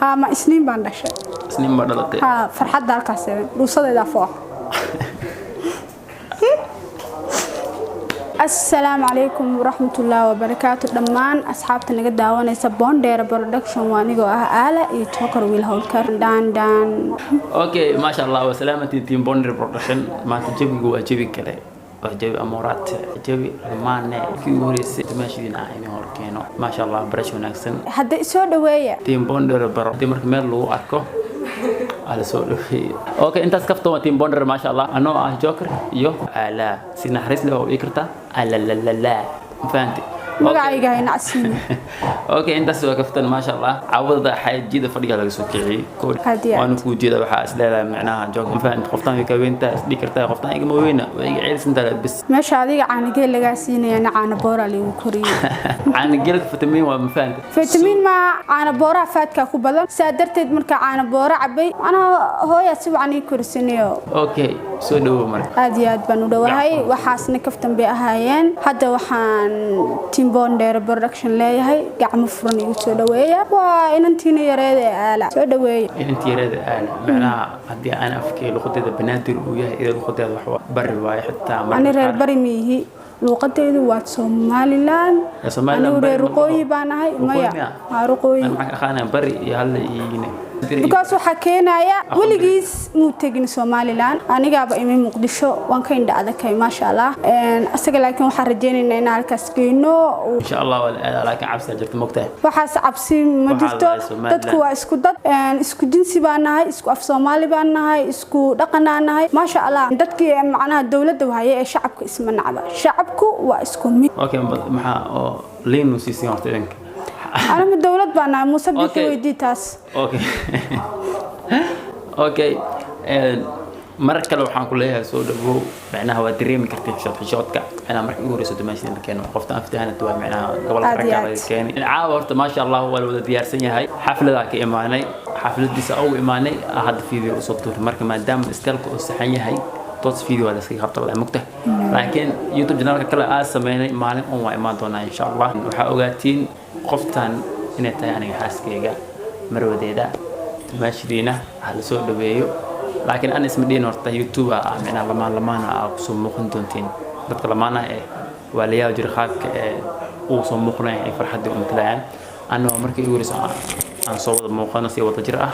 Haa, ma Isniin baan dhashay. Isniin baa dhalatay? Haa, farxadda halkaas dhuusadeedaa foox. Asalaamu calaykum waraxmatullaahi wabarakaatu dhammaan asxaabta naga daawanaysa Bondera Production. Waa anigoo ah Aala iyo Joker Wiil Howlkar dhaan dhaan. Okay, maasha Allah, waa salaamatiin team Bondera Production. Maanta jawigu waa jawi kale, waa jawi amoraat, jawi rumaane kii ugu horeysay meeshiina ah inay hor keeno. Maasha Allah, barash wanaagsan. Hadda isoo dhaweeya. Team Bondera baro hadii marka meel lagu arko waa la soo dhaweeyey. Okay, intaas kaftan waa team Bondera. Maasha Allah, anoo ah Joker iyo Aala, si naxariis leh oo ii kartaa Alalalala, ma fahanti? Magacayga hayna casiini. Okay, intaas waa kaftan. Maasha Allah, caawada xaajida fadhiga laga soo kiciyey. Aad iyo aad. Waana kuu jeeda, waxaa is leedahay micnaha Joker, ma fahanti? Qoftaan way ka weyntaa is dhigi kartaa, qoftaan igama weyna, waa iga ceelisantaa bis. Meesha adiga caanageel lagaa siinayana caana booraa laygu koriyey. Caana geelka fitamiin waa, ma fahanti? Fitamiin ma, caana booraha faadkaa ku badan, saa darteed marka caana boora cabay anaa hooyaa si wacan ii korisanayo. Okay, soo dhawow marka. Aad iyo aad baan u dhowahay. Waxaasna kaftan bay ahaayeen. Hadda waxaan team Bondera Production leeyahay, gacmo furan igu soo dhaweeya. Waa inantiina yareeda ee Aala, soo dhaweeya. Inanti yareeda Aala, micnaha haddii aan afkay luqadeeda Banaadir uu yahay, ida luqadeeda wax bari waayo xitaa marka Ani reer qaar. Bari miyihi, luuqadeydu waa Somaliland. Ya, Somaliland. Anigu Bari reer ma Ruqooyi dhaho. baan ahay. Ruqooyi maya. miya? Waa Ruqooyi. Ani maxaan ka aqaanaa bari iyo hadla iyo Because waxaa keenaya weligiis muu tegin Somaliland, anigaaba imi Muqdisho, waan ka indha adagkay, maasha Allah. Asaga laakiin waxaan rajaynaynaa inaan halkaas geyno. Insha Allah waa la aadaa, laakiin cabsiyaa jirta, mogtahay? Waxaas cabsi ma Waxaa jirto. la Somaliland. Dadku waa isku dad, isku jinsi baan nahay, isku af Soomaali baan nahay, isku dhaqanaan nahay, maasha Allah. Dadkii macnaha dowladda wahaye ee shacabka isma nacba, shacabku waa isku mid. Okay, maxaa oo liin nu siisin horta idinka? Anama dowlad baan nahay, Muuse Bixi. Weydii taas. Okay, mar kale waxaan ku leeyahay soo dhawow. Micnaha waa dareemi kartay xishood xishoodka, micnaha marka ugu horeyso dumaashiina la keeno qofta aftahanad waa micnaha gobolka Aad iyo ragga aad. laga keenay caawa. Horta maasha Allah, waa la wada diyaarsan yahay. Xafladaa ka imaanay, xafladiisa ugu imaanay, hadda video usoo tuuray. Marka maadaama istalka uu saxan yahay, toos video waa la iskaga qabta la mugta, laakiin YouTube channelka kale aa sameynay maalin un waa imaan doonaa insha Allah. Waxaa ogaatiin qoftan inay tahay aniga xaaskeyga, marwadeeda, dumaashidiina ha la soo dhaweeyo. Laakiin an isma dhihin horta YouTube ah micnaha lamaan lamaana aa kusoo muuqan doontiin. Dadka lamaanaha eh waa la yaabi jiray qaabka ee uu soo muuqanaya ay farxaddii u matalayaan. Anna waa markii igu horeyso aan soo wada muuqano si wada jir ah.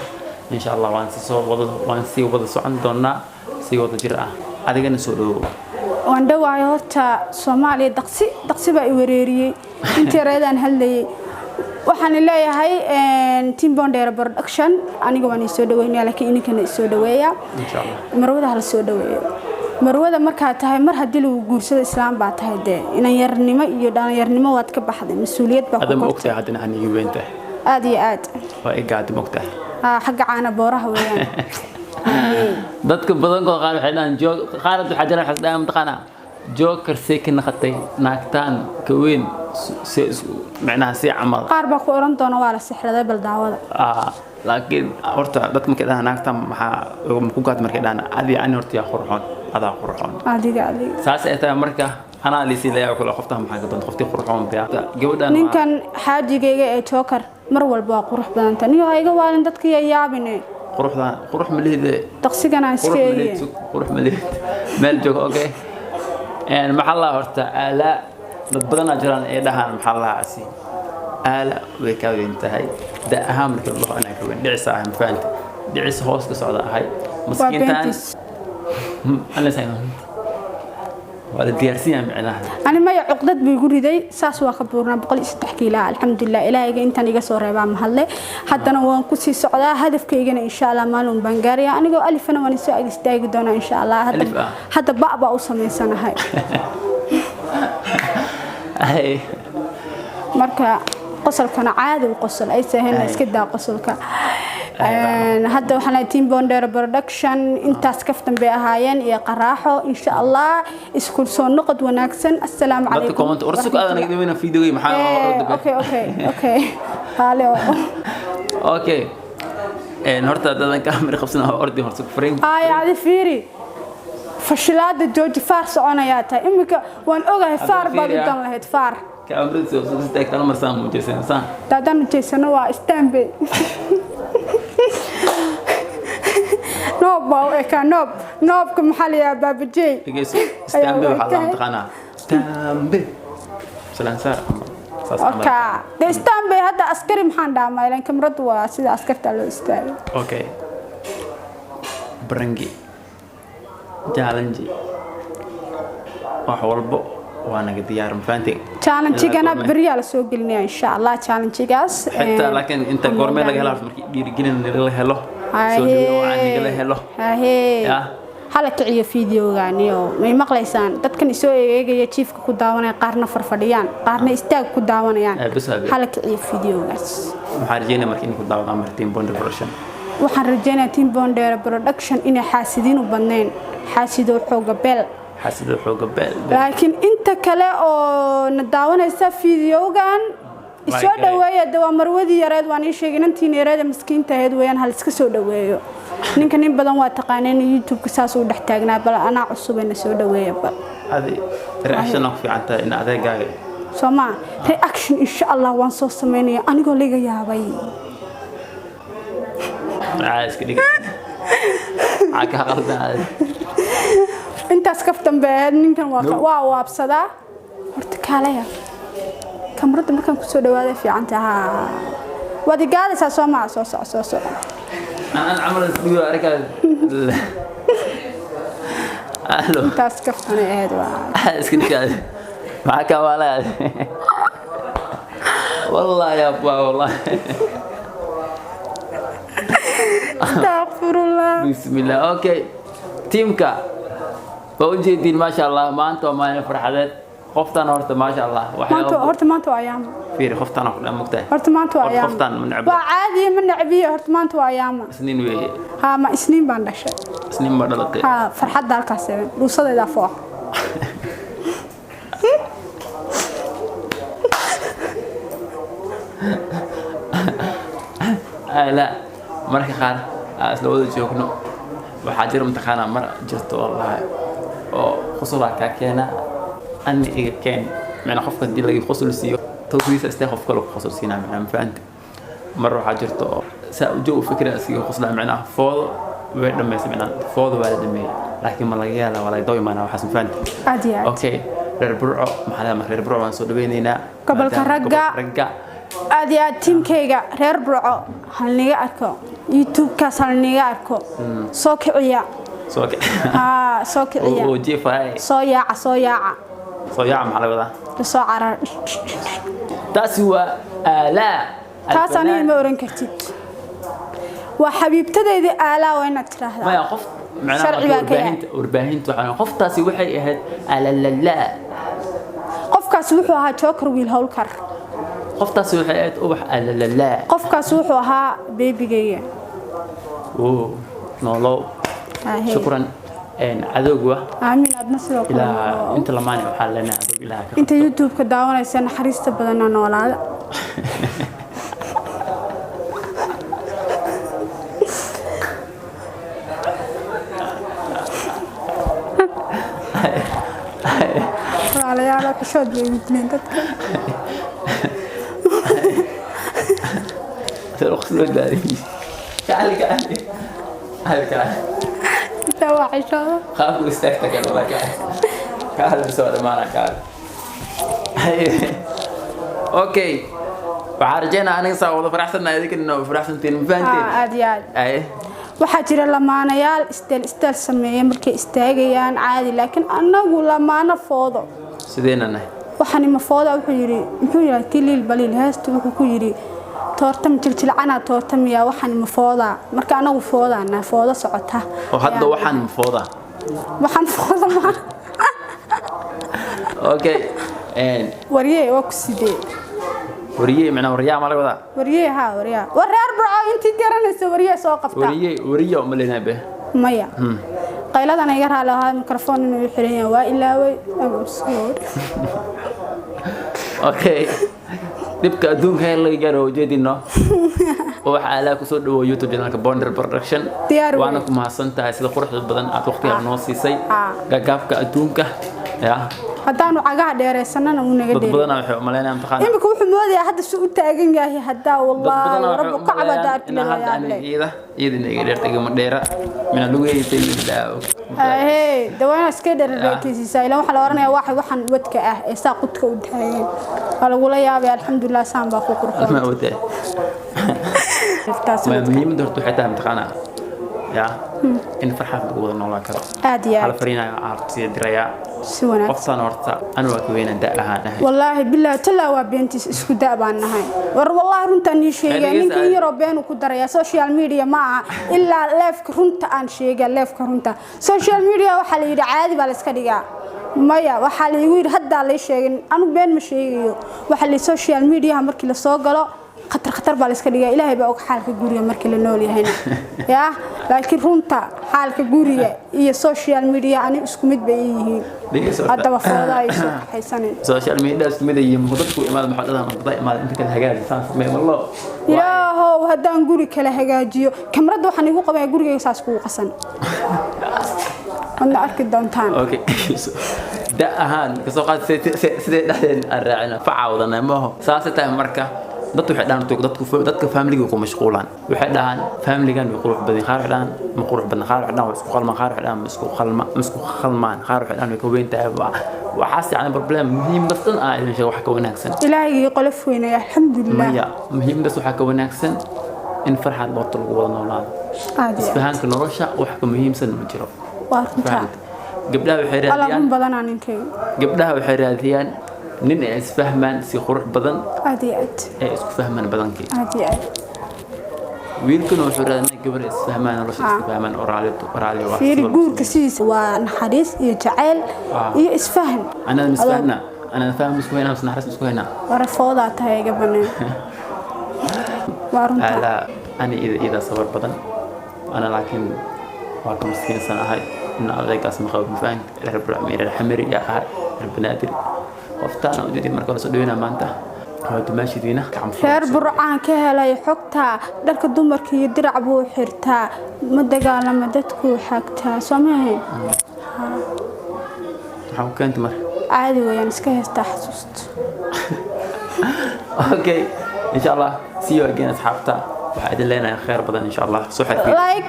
Insha Allah waan si soo wada waan sii wada socon doonaa si wada jir ah. Adigana soo dhawow. Waan dhawahay. Horta Soomaaliya daqsi daqsi baa i wareeriyey intii reedaan hadlayay. Waxaan leeyahay team Bondera Production, aniga waan isoo dhaweynaya, laakiin idinkana isoo dhaweeya. Insha Allah. Marwada hala soo dhaweeyo. Marwada markaa tahay, mar haddii lagu guursado islaam baa tahay, dee inanyarnimo iyo dhalinyarnimo waad ka baxday, mas-uuliyad baa Ada ku ma kortay. ogtahay haddana aan iga weyn tahay? Aad iyo aad. Waa igaadi, ma ogtahay? Haa, xagga caana booraha weeyaan. Dadka badankood qaar waxay dhahaan joog, qaar waxaa jiraan waxay dhahaan, mataqaanaa, Joker see ka naqatay naagtaan ka weyn, se micnaha si camal. Qaar baa ku oran doona waa la sixraday, bal daawada. Ah, laakiin horta dadka markay dhahaan naagtaan maxaa ku gaad, markay dhahaan adi ani horta yaa qurxoon, adaa qurxoon. Adiga, adiga. Saas ay tahay, marka anaa liisii layaa kule qoftaan maxaa ka doonta qoftii qurxoon biya gabadhan Ninkan xaajigayga ee Joker mar walba waa qurux badanta. Niyo ha iga waalin, dadka yaa yaabine. Quruxdan qurux ma lihide. Daqsigan aan iska Qurux ma eegin. lihid, qurux ma lihid, meel jooga. Okay, maxaa la horta Aala dad badanaa jiraan ee dhahaan, maxaa la casi, Aala way ka weyn tahay da ahaan. Markii la dhaho anaa ka weyn, dhicisa ah, ma fahanti? Dhicisa hoos ka socda ahay. Waa Maskiintaan. Beentis. Waa la diyaarsan yahay micnaha. Ani maya, cuqdad buu igu riday. Saas waa ka buurnaa, 103 kiila, alxamdulilah. Ilaahayga intaan iga soo reebaa mahadle. Haddana waan kusii socdaa hadafkaygana, insha Allah maalin baan gaaraya. Anigoo alifana waan isoo ag istaagi doonaa, insha Allah. Hadda Alif ah. Hadda ba baa u samaysanahay. Ay. Marka qosolkana caadi u qosol ay sahayna, iska daa qosolka. Hadda waxaan leeyahay team Bondera Production, intaas kaftan bay ahaayeen iyo qaraaxo. Insha Allah isku soo noqod wanaagsan. Assalaamu Dadka calaykum. Comment warsuq aadan naga dhaweyna videogay maxaa? Okay, haale. Okay, horta dadan kaamira qabsan oo ordi horta frame. Ay, adi fiiri, fashilaada jooji, faar soconayaa tahay iminka, waan ogahay. Faar baad u Fiiriyaa. dan lahayd faar. Kaamirada soo istaagtaan marsaan muujiseen saan. Haddaan ujeysano waa istaanbey. ekaa noob noobka, maxaa la yidhaha, baabajey. Dhegeyso, istaambe waxaa loo taqaanaa istaambe salaan saar camal, saas camal. Oka dee, istaanbay hadda askari maxaan dhaamaa? Ilan kamaradu waa sida askarta loo istaagay. Okay, prank challenge, wax walbo waa naga diyaar, ma fahanteen? Challenge-gana beriyaa lasoo gelinaya, insha Allah, challenge-gaas. Xitaa laakiin inta goormee laga helaa? Markii dhiirigelin nagala helo, soo dhaweyn wacan nagala helo. Ahee. Ya. Hala kiciyo fideogaaniyo. May maqlaysaan dadkan isoo eegaya, jiifka ku daawanaya, qaarna farfadhiyaan, qaarna istaag ku daawanayaan? Bas habe. Hala kiciyo fideogaas. Waxaan rajeynaya marka in ku daawadaan martiin Bonder Production. Waxaan rajeynayaa Team Bondere Production inay xaasidiin u badnayn, xaasidow xooga beel. Xaasida xooga beel. Laakiin inta kale oo na daawanaysa fideogan isoo Like, dhaweeya. De waa marwadii yareed, waan ii sheegay, inantiin yareed ee miskiinta ahayd weeyaan. Hal iska soo dhaweeyo ninka. Nin badan waa taqaaneen, YouTube-ka saas uu dhex taagnaa, bal anaa cusubena soo dhaweeya bal. Adi reaction ku fiican tahay in adeegaaga. Soo maa reaction? Insha Allah waan soo sameynaya anigoo laga yaabay. Maxaa iska dhig, maxaa kaa qaldan adi? Intaas kaf dambe ahayd. Ninkan waa No. waa waabsadaa. Horta kaalaya, kamarada markaan kusoo dhawaada fiican taha. Waad igaadaysaa, soo maa? Soo soco, soo soco. Aan camal isdhigo arkaa. Alo. Intaas kaftanay ahayd waa. Iska dhig, maxaa kaa waalaya? Wallahi ya abba, wallahi. Astaqfirullah. Bismillah. Okay, tiimka waa ujeediin, maasha Allah, maanta waa maalin farxadeed. Qoftan horta, maasha Allah, maanta waxyaabo horta maanta waa ayaama. Fiiri, qoftan ku dhan mugtahay. Horta maanta waa Horta ayaama. qoftan ma necba. Waa caadiye, ma necbiye. Horta maanta waa ayaama. Isniin weeye. Haa, ma isniin baan dhashay. Isniin ma dhalatay? Haa, farxadda halkaas eegan dhuusadaydaa foox. La marka qaar aan isla wada joogno, waxaa jira, mataqaanaa, mar jirto wallahi oo qusulaa kaa keena, ani iga keen. Macnaa qofka hadii laga qusul siiyo, tawfiisa istee qof kale ku qusul siinaa, macnaa, ma fahanti? Mar waxaa jirto oo saa ujo u fikra iskaga quslaa. Macnaa foodo way dhammaysay, macnaa foodo waa la dhameeyey, laakiin ma laga yaala waa laga daw imaanaa waxaas, ma fahanti? Aad iyo aad. Okay, reer Burco maxaa leedahay? Marka reer Burco waan soo dhaweyneynaa. Gobolka maadaama Ragga. Gobolka ragga. Aad iyo aad. Tiimkayga reer Burco halniga arko, YouTube-kaas halniga arko, soo kiciya. Soo Haa, soo kiciya. Oo jiifahay. Soo yaaca, soo yaaca. Soo yaaca maxaa laga wadaa? Soo carar. Taasi waa Aalaa. Taas aniga ma oran kartid, waa xabiibtadeydii Aalaa, waa inaad tiraahdaa. Maya, qof macnaha Sharci marka baa ka yahay. Warbaahinta waxaa qoftaasi waxay ahayd alalala. Qofkaas wuxuu ahaa joker wiil howlkar. Qoftaasi waxay ahayd ubax alalala. Qofkaas wuxuu ahaa beebigayga. Oo noolow. Ahey. Shukran. Cadowga. Aamin, adna sidoo kale. Ilaa inta lamaani waxaa leenahay cadowga ilaaha ka Inta qabto. YouTube-ka daawanaysa naxariista badanna noolaada. Walaalayaal, xishood bay igu dileen dadka. Soo daadiyay. Kacali, kacali, kacali, kacali. Intaa waa xishooda. Qaabku istaagta kale walaa, kacali, kacali, soo dhamaana, kacali. Okay, waxaan rajeynaa aniga saa wada faraxsannahay, idinkana faraxsantiin, ma fahanteen? Aad iyo aad. Ay. Waxaa jira lamaanayaal isteel isteel sameeya markay istaagayaan caadi, laakiin anagu lamaano foodo. Sideena nahay. Waxani ma fooda? Wuxuu yidhi, muxuu yidhi kii liil baliil heestu wuxuu ku yidhi toortam jiljilcanaa toortamiya, waxani ma foodaa? Marka anagu foodaana foodo socota. Oo hadda waxaan mafoodaa. Waxaan fooda ma. Okay. Wariyee, waa ku sidee? Wariye macnaa waryaa ma laga wadaa? Wariyee, haa, waryaa. War reer Burco intii garanaysa wariyee soo qabta. Wariye, wariye uma leynaa be. Maya, qayladan iga raali ahaa, mikrofon inuu i xiran yahay waa ilaaway. I'm sorry. Okay, dhibka adduunka heer laga gaaro ujeedino. Oo waxaa Alaa kusoo dhawo YouTube channelka Bonder Production. Diyaar wey. Waana ku mahadsan tahay sida quruxda badan aad waqtiga noo siisay. Ah. Gagaabka adduunka ya. Haddaanu cagaha dheeraysanana wuu naga Dad dheer. badanaa waxay u malaynayaan, mataqaanaa, Imika wuxuu moodayaa hadda si u taagan yahay haddaa. Dad Wallaahi badanaa waxay rabbu u kacba maleeyaan daarti inaa hadda yaable. aniga iyada ina iga dheerta, igama dheera mina lugeysay daa. Hee, dawayna iska dhereerkeysiisaa ilaa waxaa la oranayaa waxa waxan wadka ah ee saa qudka u taagan waa lagula yaabay. Alxamdulilah, saan baa ku qurxoon. Ma wadaa? Taas Ma muhiimadda horta waxay tahay, mataqaanaa, ya in farxad lagu wada noolaan karo. Aad iyo Hal aad. fariinaya aartiya dirayaa. Si wanaagsan. Qoftaan horta anu waa ka weynaan da ahaan ahay. Wallaahi bilaahi talaa waa beentiis, isku da' baan nahay. War wallaahi runtaan nii sheegaya. Dhegeysa. Ninka in yaroo beenuu ku daraya social media ma aha ilaa leefka runta aan sheega, leefka runta. Social media waxaa la yidhi caadi baa la iska dhigaa. Maya, waxaa la igu yidhi haddaa lay sheegin, anu been ma sheegayo. Waxaa la yidhi social mediaha markii lasoo galo khatar khatar baa la iska dhigaa. Ilaahay baa og xaalka guriga markii la nool yahayna yaa, laakiin runta xaalka guriga iyo social media ani isku mid bay ii yihiin. Dhegeysa horta. Haddaba fooda ay soo kaxaysanin. Social media isku mid yihiin, dadku imaad maxaa dhadaa markaa imaad inta kale hagaaji saan samee wallo. Ilaahow, haddaan guri kala hagaajiyo kamarada waxaan igu qabaya gurigayga saas kugu qasan, wadna arki doontaan. Okay, da ahaan kasoo qaad sidee dhexdeen aan raacina facaa wadanay maaho saasay tahay. Marka dad waxay dhahaan dadku dadka familiga ku mashquulaan, waxay dhahaan familigan way qurux badan, qaar waxay dhahaan ma qurux badan, qaar waxay dhahaan waa isku qalmaan, qaar waxay dhahaan ma isku qalma ma isku khalmaan, qaar waxay dhahaan way ka weyn tahay. Waxaas yacni problem muhiimdas dhan aa idin sheego wax ka wanaagsan. Ilaahigii qolof weynaya, alxamdulilah. Maya, muhiimdas waxaa ka wanaagsan in farxad loota lagu wada noolaado. Aad iyo aad. Isfahanka nolosha wax ka muhiimsan ma jiro. Waa runtaa. Fahamta? Gabdhaha waxay Alla raadiyaan run badanaa ninkayga. Gabdhaha waxay raadiyaan nin ay isfahmaan si qurux badan, Aad iyo aad. ay isku fahmaan badankii. Aad iyo aad. Wiilkuna wuxuu raadinaa gabar ay isfahmaan nolosha, isku fahmaan oo raali raali waa. Fiiri, guurka sidiisa waa naxariis iyo jacayl iyo isfahan. Anaa misfahna, anaa faham isku haynaa, naxariis isku haynaa. Warafoodaa tahay iga baneen, waa runtaa. Ala ani ida sabar badan ana, laakiin waa ka miskiinsan ahay in adaygaas ma qabo, mafahanka? Reer Burcamiir, reer Xamari yaa ahay, reer Banaadir. Qoftaan u jeedin marka hore soo dhaweynaa maanta waa dumaashidiina gacan furan. Reer Burcaan ka helay xogta, dharka dumarka iyo dirac buu xirtaa, ma dagaalama, dadkuu xagtaa, soo ma ahayn? Maxaa ku keentay marka? Caadi weeyaan, iska haystaa xasuusta. Okay, insha Allah, see you again. Asxaabta waxaa idin leenahay khayr badan insha Allah, soo xirfiid. Like,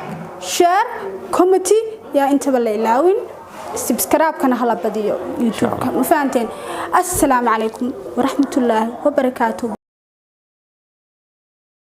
share, comment yaa intaba la ilaawin, subscribe-kana hala badiyo YouTube-ka, ma fahanteen? Assalaamu calaykum waraxmatullaahi wabarakaatuh.